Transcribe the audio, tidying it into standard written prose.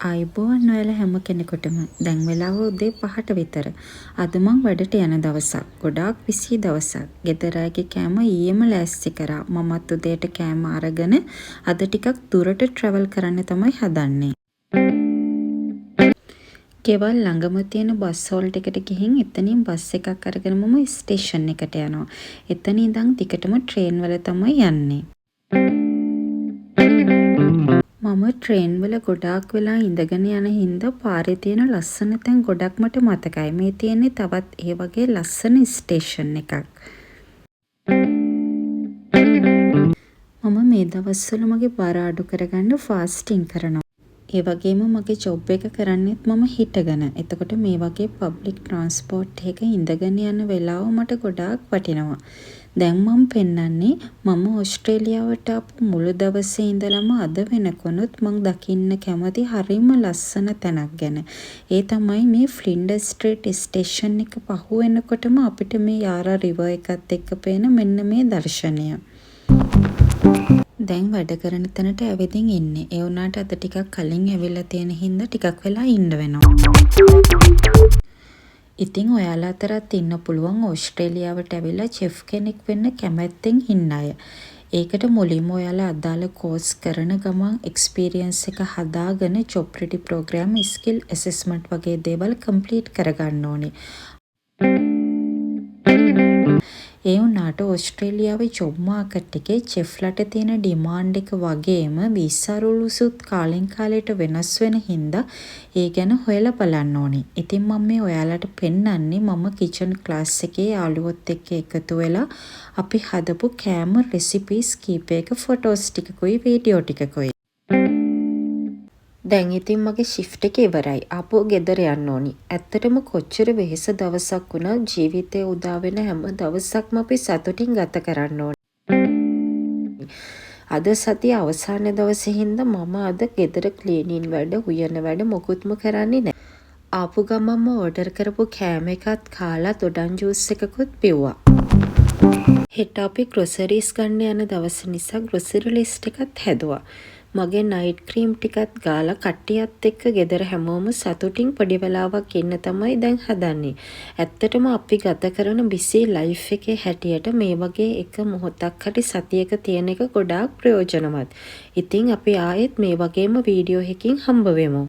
ආයුබෝවන් ඔයාලා හැම කෙනෙකුටම. දැන් වෙලාව උදේ 5ට විතර. අද මං වැඩට යන දවසක්. ගොඩාක් බිසී දවසක්. ගෙදර අයගේ කෑම ඊයේම ලෑස්ති කරා. මමත් උදේට කෑම අරගෙන අද ටිකක් දුරට ට්‍රැවල් කරන්න තමයි හදන්නේ. ගෙවල් ළඟම තියෙන බස් හෝල්ට් එකට ගිහින් එතනින් බස් එකක් අරගෙන මම ස්ටේෂන් එකට යනවා. එතන ඉඳන් දිගටම ට්‍රේන් වල තමයි යන්නේ. මම ට්‍රේන් වල ගොඩාක් වෙලා ඉඳගෙන යන හින්දා පාරේ තියෙන ලස්සන තැන් ගොඩක් මට මතකයි. මේ තියෙන්නේ තවත් ඒ වගේ ලස්සන ස්ටේෂන් එකක්. මම මේ දවස්වල මගේ බර අඩු කරගන්න ෆාස්ටිං කරනවා. ඒ වගේම මගේ ජොබ් එක කරන්නෙත් මම හිටගෙන. එතකොට මේ වගේ පබ්ලික් ට්‍රාන්ස්පෝර්ට් එකක ඉඳගෙන යන වෙලාව මට ගොඩාක් වටිනවා. දැන් මං පෙන්නන්නේ මම ඕස්ට්‍රේලියාවට ආපු මුළු දවසේ ඉඳලම අද වෙනකනුත් මං දකින්න කැමති හරිම ලස්සන තැනක් ගැන. ඒ තමයි මේ ෆ්ලින්ඩර්ස් ස්ට්‍රීට් ස්ටේෂන් එක පහු වෙනකොටම අපිට මේ යාරා රිවර් එකත් එක්ක පේන මෙන්න මේ දර්ශනය. දැන් වැඩ කරන තැනට ඇවිදින් ඉන්නේ. ඒ වුණාට අද ටිකක් කලින් ඇවිල්ලා තියෙන හින්දා ටිකක් වෙලා ඉන්න වෙනවා. ඉතින් ඔයාලා අතරත් ඉන්න පුළුවන් ඕස්ට්‍රේලියාවට ඇවිල්ලා චෙෆ් කෙනෙක් වෙන්න කැමැත්තෙන් ඉන්න අය. ඒකට මුලින්ම ඔයාලා අදාළ කෝස් කරන ගමන් එක්ස්පීරියන්ස් එක හදාගෙන job ready programme, skill assessment වගේ දේවල් කම්ප්ලීට් කරගන්න ඕනේ. ඒ වුණාට ඕස්ට්‍රේලියාවේ ජොබ් මාකට් එකේ චෙෆ්ලට තියෙන ඩිමාන්ඩ් එක වගේම වීසා රූල්සුත් කාලෙන් කාලයට වෙනස් වෙන හින්දා ඒ ගැන හොයලා බලන්න ඕනේ. ඉතින් මම මේ ඔයාලට පෙන්නන්නේ මම කිචන් ක්ලාස් එකේ යාළුවොත් එක්ක එකතු වෙලා අපි හදපු කෑම රෙසිපීස් කීපයක ෆොටෝස් ටිකකුයි වීඩියෝ ටිකකුයි. දැන් ඉතින් මගේ ෂිෆ්ට් එක ඉවරයි. ආපහු ගෙදර යන්න ඕනි. ඇත්තටම කොච්චර වෙහෙස දවසක් වුණත් ජීවිතේ උදා වෙන හැම දවසක්ම අපි සතුටින් ගත කරන්න ඕනි. අද සතිය අවසාන දවසේ හින්දා මම අද ගෙදර ක්ලීනින් වැඩ, උයන වැඩ මොකුත්ම කරන්නේ නෑ. ආපු ගමන්ම ඕඩර් කරපු කෑම එකත් කාලා දොඩම් ජූස් එකකුත් බිව්වා. හෙට අපි ග්‍රොසරීස් ගන්න යන දවස නිසා ග්‍රොසරි ලිස්ට් එකත් හැදුවා. මගේ නයිට් ක්‍රීම් ටිකත් ගාලා කට්ටියත් එක්ක ගෙදර හැමෝම සතුටින් පොඩි වෙලාවක් ඉන්න තමයි දැන් හදන්නේ. ඇත්තටම අපි ගත කරන බිසී ලයිෆ් එකේ හැටියට මේ වගේ එක මොහොතක් හරි සතියක තියෙන එක ගොඩාක් ප්‍රයෝජනවත්. ඉතින් අපි ආයෙත් මේ වගේම වීඩියෝ එකකින් හම්බ වෙමු.